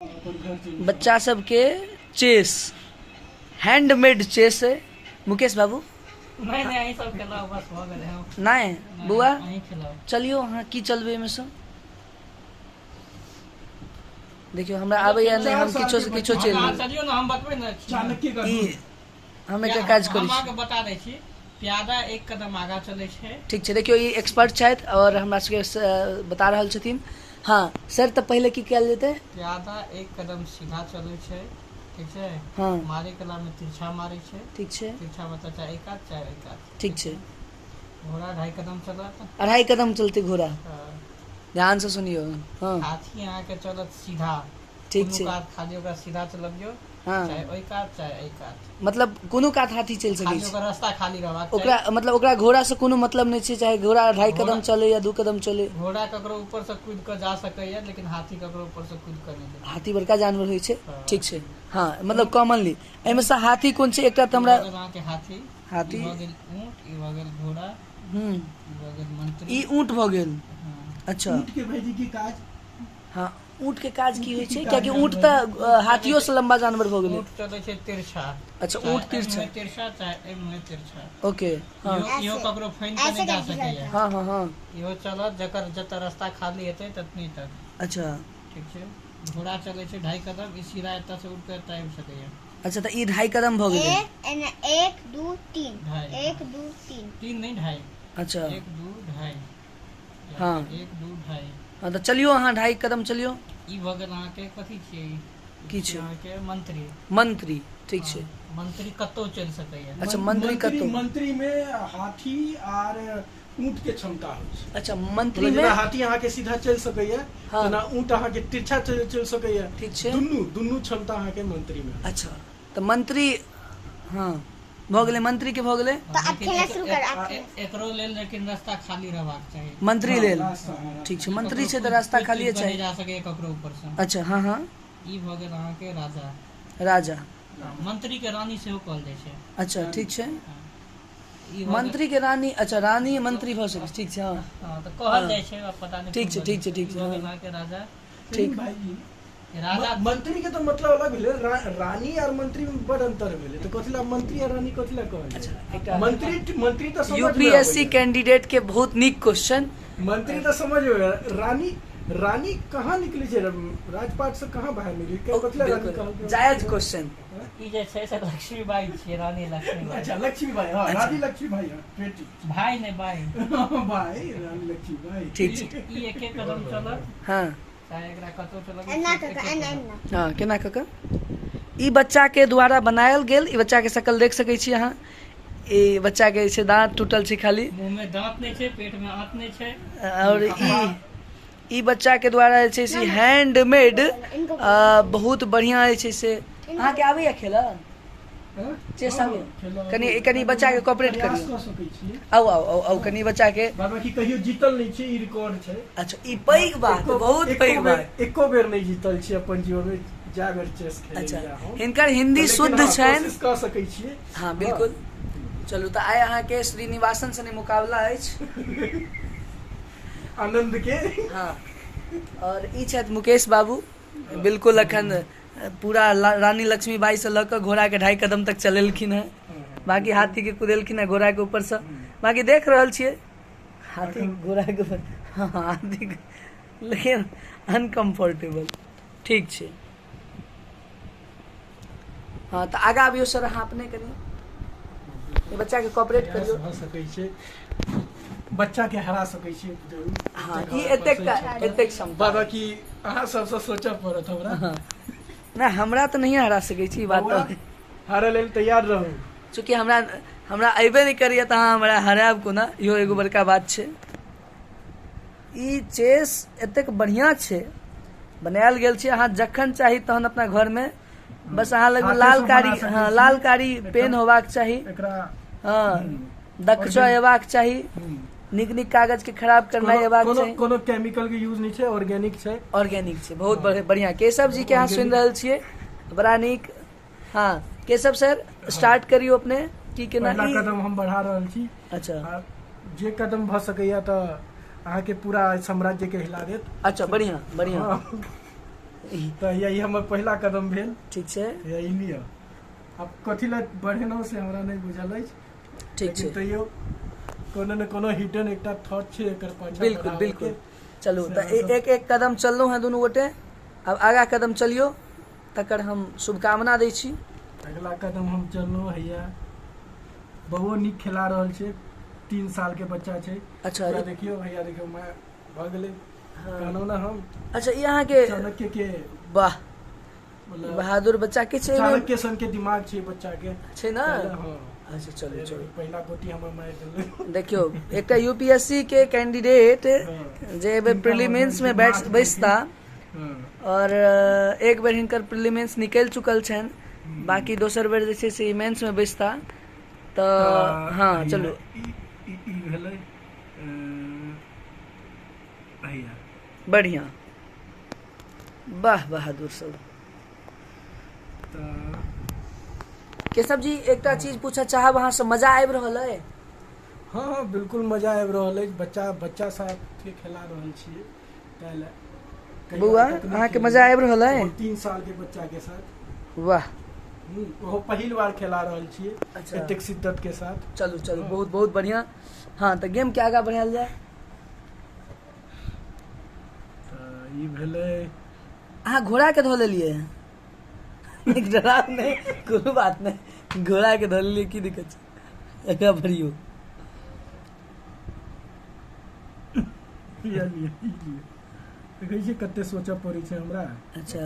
बच्चा सबके chess, handmade chess है। मुकेश बाबू नहीं नहीं, अहीं सब खेलाउ, बस भऽ गेलै। हम नहीं बुआ अहीं खेलाउ। चलियो अहाँ की चलबै एहिमे सँ? देखियौ हमरा आबैया नहि, हम किछो से किछो चलि अहाँ गेल। चलियौ ने, हम बतबै ने छी। चाणक्य का ई हम एकटा काज करै हम छी। अहाँके बता दै छी, प्यादा एक कदम आगाँ चलै छै। ठीक छै, देखियौ ई एक्सपर्ट छथि और हमरा सबके बता रहल छथिन। हाँ सर, तऽ पहिले की कयल जेतै? प्यादा एक कदम सीधा चलै छै, ठीक छै? हाँ। मारे कला में तिरछा मारे छै। ठीक छै। तिरछा मतलब चाहे एक हाथ चाहे एक हाथ। ठीक छै। घोड़ा 2.5 कदम चलत। 2.5 कदम चलते घोड़ा। हाँ। ध्यान से सुनियो। हाँ। हाथी अहाँ के चलत सीधा। ठीक कोनो छै। कात खाली ओकरा सीधा चलबियौ। हाँ। चाहे ओहि कात चाहे एहि कात। मतलब कोनो कात हाथी चलि सकै खाली छै। ओकर रास्ता खाली रहबाक चाही। ओकरा मतलब ओकरा घोड़ा से कोनो मतलब नहि छै, चाहे घोड़ा 2.5 कदम चले या 2 कदम चले। घोड़ा ककरो ऊपर से कूद कऽ जा सकैया, लेकिन हाथी ककरो ऊपर से कूद कऽ नहि जा। हाथी बड़का जानवर होइ छै। हाँ। ठीक छै। हाँ, मतलब कॉमनली एहिमे से हाथी कोन छै? एकटा तऽ हमरा ई भऽ गेल अहाँके हाथी, हाथी। ई भऽ गेल ऊँट, ई भऽ गेल घोड़ा, ई भऽ गेल मंत्री। ई ऊँट भऽ गेल। हाँ। अच्छा। ऊँट के भाईजी की काज? हाँ, ऊँट के काज की होइ छै? ऊँट के कियाकि काज ऊँट तऽ हाथियो से लंबा जानवर भऽ गेलै। ऊँट चलै छै तिरछा। अच्छा, चाहे ऊँट तिरछा। एहि मुँहे तिरछा चाहे एहि मुँहे तिरछा। ओके, हाँ। इहो ककरो फाइन के नहि जा सकैया। हाँ, हाँ, हाँ। इहो चलत जकर जतऽ रास्ता खाली हेतै ततनी तक। अच्छा। ठीक छै। घोड़ा चलै छै 2.5 कदम, ई सीधा एतऽ से उड़ के एतऽ आबि सकैया। अच्छा, तऽ ई 2.5 कदम भऽ गेलै। एक, एना, 1 2 3। ढाई। 1 2 3। 3 नहीं, 2.5। अच्छा। 1 2 2.5। हाँ। 1 2 2.5। हाँ, तऽ चलियौ अहाँ 2.5 कदम चलियौ। ई भऽ गेल अहाँके कथी छियै ई? की छै? अहाँके मंत्री। मंत्री, ठीक छै। हाँ, मंत्री कतौ चलि सकैया। अच्छा, मंत्री कतौ। मंत्री में हाथी आर ऊँट के क्षमता होइ छै। अच्छा, मंत्री जेना में हाथी अहाँके सीधा चलि सकैया, हाँ। तेना ऊँट अहाँके तिरछा चलि सकैया। ठीक छै। दुनू क्षमता अहाँके मंत्री में। अच्छा, तऽ मंत्री, हाँ, भऽ गेलै, मंत्री के भऽ गेलै। तऽ आब खेलना शुरू कर, आब खेलना। एकरो लेल लेकिन रास्ता खाली रहबाक चाही। मंत्री लेल। रास्ता, हाँ, ठीक छै, मंत्री छै तऽ रास्ता कोइ खालिए चीज चाही। नहि जा सकैया ककरो ऊपर से। अच्छा, हाँ, हाँ। ई भऽ गेल अहाँके राजा। राजा। मंत्री के रानी सेहो कहल जाइ छै। अच्छा, ठीक छै। ई भऽ गेल- मंत्री के रानी, अच्छा, रानी मंत्री भऽ सकै छै। ठीक छै, हाँ। हाँ, तऽ कहल जाइ छै, आब पता नहि ठीक छै, कोन ठीक छै, ठीक ई छै, भऽ गेल हाँ। अहाँके राजा। ठीक। भाईजी, राजा मंत्री के तऽ मतलब अलग भेलै, रानी आर मंत्री में बड़ अंतर भेलै, तऽ कथी ला मंत्री आ रानी कथी ला कहल जाइ? अच्छा, एकटा मंत्री तऽ समझ में यूपीएससी अबैया। कैंडिडेट के बहुत नीक क्वेश्चन। मंत्री तऽ समझ में अबैया, रानी कहाँ निकलै छै? राजपाट से कहाँ बाहर निकलै? कथी ला रानी बिल्कुल, कहल गेल? जायज क्वेश्चन। ई जे छै से लक्ष्मीबाई छियै, रानी लक्ष्मीबाई। अच्छा, लक्ष्मीबाई, हाँ, अच्छा। रानी लक्ष्मीबाई, हाँ, बेटी। भाई नहि, बाई। भाई, रानी लक्ष्मीबाई। ठीक छै। ई एके कदम चलत। हाँ। चाहे एकरा कतौ चलत, एना एके कऽ कऽ, एना, कदम। एना। हाँ, केना कऽ कऽ? ई बच्चा के द्वारा बनायल गेल, ई बच्चा के शकल देख सकै छी अहाँ। ई बच्चा के जे छै दाँत टूटल छै खाली। मुँह में दाँत नहि छै, पेट में आंत नहि छै। और ई बच्चा के द्वारा जे छै से हैंडमेड, बहुत बढ़िया जे छै से। अहाँके आबैया खेलऽ? हाँ? चेस हाँ, आबैया? खेलऽ कनि बच्चा के कोऑपरेट प्रयास करियौ। कऽ सकै छी। आउ, आउ, आउ, आउ, कनि बच्चा के। बाद बाकी कहियो जीतल नहि छी, ई रिकॉर्ड छै। अच्छा, ई पैघ बात, बहुत पैघ बात। एको बेर नहि जीतल छी अपन जीवन में, जा बेर चेस खेललियै अच्छा, हम। हिनकर हिंदी लेकिन शुद्ध हाँ, छनि। कोशिश कऽ सकै छियै। हाँ, बिल्कुल। चलू, तऽ आइ अहाँके श्रीनिवासन सने मुकाबला अछि। आनंद के। हाँ, और ई छथि मुकेश बाबू, बिल्कुल अखन पूरा रानी लक्ष्मीबाई से लऽ कऽ घोड़ा के 2.5 कदम तक चलेलखिन हेँ, बाकी हाथी के कुदेलखिन हेँ घोड़ा के ऊपर से। बाकी देख रहल छियै हाथी घोड़ा के ऊपर, हाँ, हाथी के, लेकिन अनकम्फर्टेबल। ठीक छै। हाँ, तऽ आगाँ आबियौ सर, अहाँ अपने कनि बच्चा के कोऑपरेट करियौ। भऽ सकै छै, बच्चा के हरा सकै छी जरूर। हाँ, ई एतेक क्षमता। बाद बाकी अहाँ सबसँ सोचऽ पड़त हमरा। हाँ। नहि, हमरा तऽ नहिये हरा सकै छी, ई बात तऽ। हारऽ लेल तैयार रहू। चूँकि हमरा अयबे नहि करैया तऽ अहाँ हमरा हरायब कोना, इहो एगो बड़का बात छै। ई चेस एतेक बढ़िया छै, बनायल गेल छै, अहाँ जखन चाही तहन अपना घर में, बस अहाँ लग में हाथे लाल से कारी, बना सकै हाँ, छी। लाल कारी पेन होबाक चाही, एकरा, हाँ, दखचऽ एबाक चाही, नीक नीक कागज के खराब करनाइ एबाक चाही। कोनो केमिकल के यूज नहि छै, ऑर्गेनिक छै। ऑर्गेनिक छै, बहुत बढ़िया। केशव जी के अहाँ सुनि रहल छियै, बड़ा नीक। हाँ, केशव सर, स्टार्ट करियौ अपने, की केना पहला ई- कदम हम बढ़ा रहल छी। अच्छा। आ, जे कदम भऽ सकैया तऽ अहाँके पूरा साम्राज्य के हिला देत। अच्छा, बढ़िया, बढ़िया। हाँ। तऽ यही हमर पहिला कदम भेल। ठीक छै। ई लिअ, आब कथी लए बढ़ेलहुँ से हमरा नहि बुझल अछि। ठीक छै। तैयो कोनो ने कोनो हिडन एकटा थॉट छै एकर पाछाँ। बिल्कुल बिल्कुल। चलू तऽ एक एक कदम चललहुँ हेँ दुनू गोटे, आब आगाँ कदम चलियौ, तकर हम शुभकामना दै छी। अगला कदम हम चललहुँ। हैया बहुओ नीक खेला रहल छै, 3 साल के बच्चा छै। अच्छा देखियौ भैया, देखियौ माय भऽ गेलै। कहलहुँ ने हम। अच्छा ई अहाँके चाणक्य के, वाह बहादुर बच्चा के छै, चाणक्य सन के दिमाग छै बच्चा के, छै ना? हाँ। अच्छा चलू चलू, पहिला गोटी हमर मारि देलक। देखियौ एकटा यूपीएससी के कैंडिडेट जे एहि बेर प्रीलिम्स में बैसता और एक बेर हिनकर प्रीलिम्स निकलि चुकल छनि, बाकी दोसर बेर जे छै से मेंस में बैसता। तऽ हाँ चलू। भेलै बढ़िया, वाह बहादुर सब। केशव जी एकटा चीज पूछऽ चाहब अहाँ से, मजा आबि रहल अइ? हाँ हाँ बिल्कुल मजा आबि रहल अछि। बच्चा बच्चा साथ खेला रहल छियै ताहि लए। बौआ अहाँके मजा आबि रहल अइ? 3 साल के बच्चा के साथ। वाह, ओहो पहिल बार खेला रहल छियै। अच्छा, एतेक शिद्दत के साथ। चलू चलू, बहुत बहुत बढ़िया। हाँ तऽ गेम के आगाँ बढ़ायल जाय। तऽ ई भेलै। अहाँ घोड़ा के धो लेलियै? डराव नहि, कोनो बात नहि, घोड़ा के धो लेलियै, की दिक्कत छै? आगाँ बढ़ियौ। देखै छियै कते सोचऽ पड़ै छै हमरा। अच्छा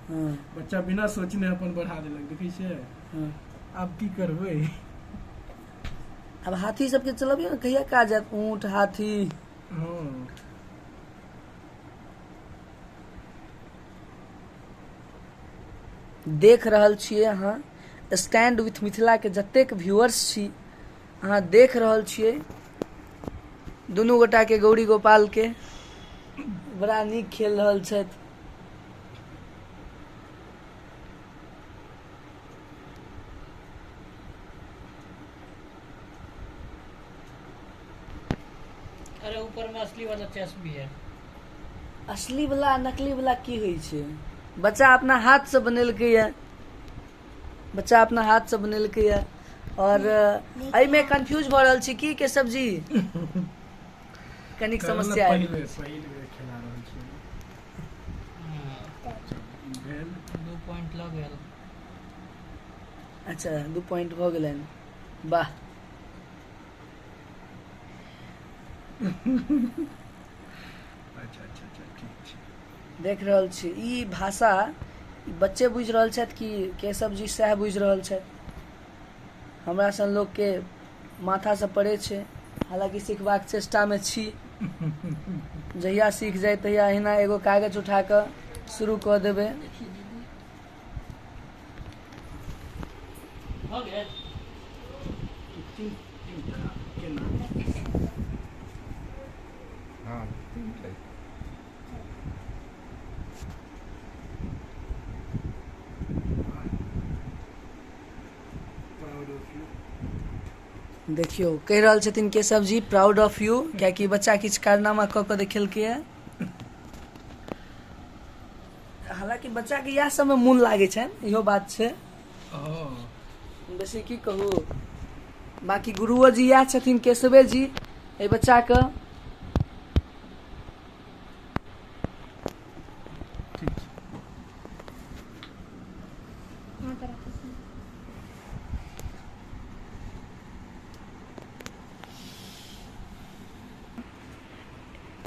हाँ, बच्चा बिना सोचने अपन बढ़ा देलक, देखै छियै। हाँ, आब की करबै? आब हाथी सबके चलबियौ ने, कहिया काज आयत ऊँट हाथी। हाँ देख रहल छियै अहाँ स्टैंड विथ मिथिला के जतेक व्यूअर्स छी, अहाँ देख रहल छियै दुनू गोटा के, गौरी गोपाल के बड़ा नीक खेल रहल छथि। अरे ऊपर में असली वाला चेस भी है। असली वाला नकली वाला की होइ छै? बच्चा अपना हाथ से बनेलकै ये, बच्चा अपना हाथ से बनेलकै ये। और एहिमे कंफ्यूज भऽ रहल छी की केशव जी? कनिक समस्या पहिल बेर खेला रहल छी। 2 पॉइंट लग गेल। अच्छा 2 पॉइंट भऽ गेलनि, वाह। अच्छा अच्छा अच्छा, ठीक छै। देख रहल छी ई भाषा बच्चे बुझि रहल छथि कि केशव जी सएह बुझि रहल छथि? हमरा सन लोकके माथासँ परे छै, हालाँकि सिखबाक चेष्टामे छी। जहिया सीख जाय तहिया अहिना एगो कागज उठा कऽ शुरू कऽ देबै। देखियौ कहि रहल छथिन Keshav ji proud of U, कियाकि बच्चा किछु कारनामा कऽ कऽ देखेलकै। हालाँकि बच्चा के इएह सबमे मोन लागै छनि, इहो बात छै। बेसी की कहू, बाकी गुरुओ जी इएह छथिन केशवे जी एहि बच्चाके।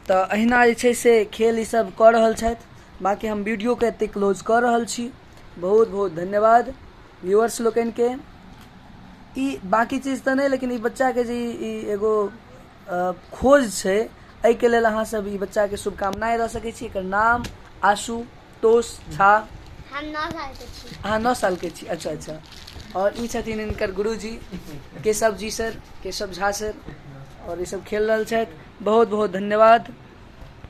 तऽ अहिना जे छै से खेल ईसब कऽ रहल छथि। बाकी हम वीडियोके एतेक क्लोज कऽ रहल छी। बहुत बहुत धन्यवाद व्यूअर्स लोकनिके। ई बाकी चीज तऽ नहि, लेकिन ई बच्चाके जे ई एगो खोज छै, एहिके लेल अहाँ सब ई बच्चाके शुभकामनाएं दऽ सकै छी। एकर नाम आशुतोष झा। हम 9 साल के छी। अहाँ 9 साल के छी? अच्छा अच्छा। और ई छथिन हिनकर गुरुजी केशव जी सर, केशव झा सर, और ई सब खेल रहल छथि। बहुत बहुत धन्यवाद।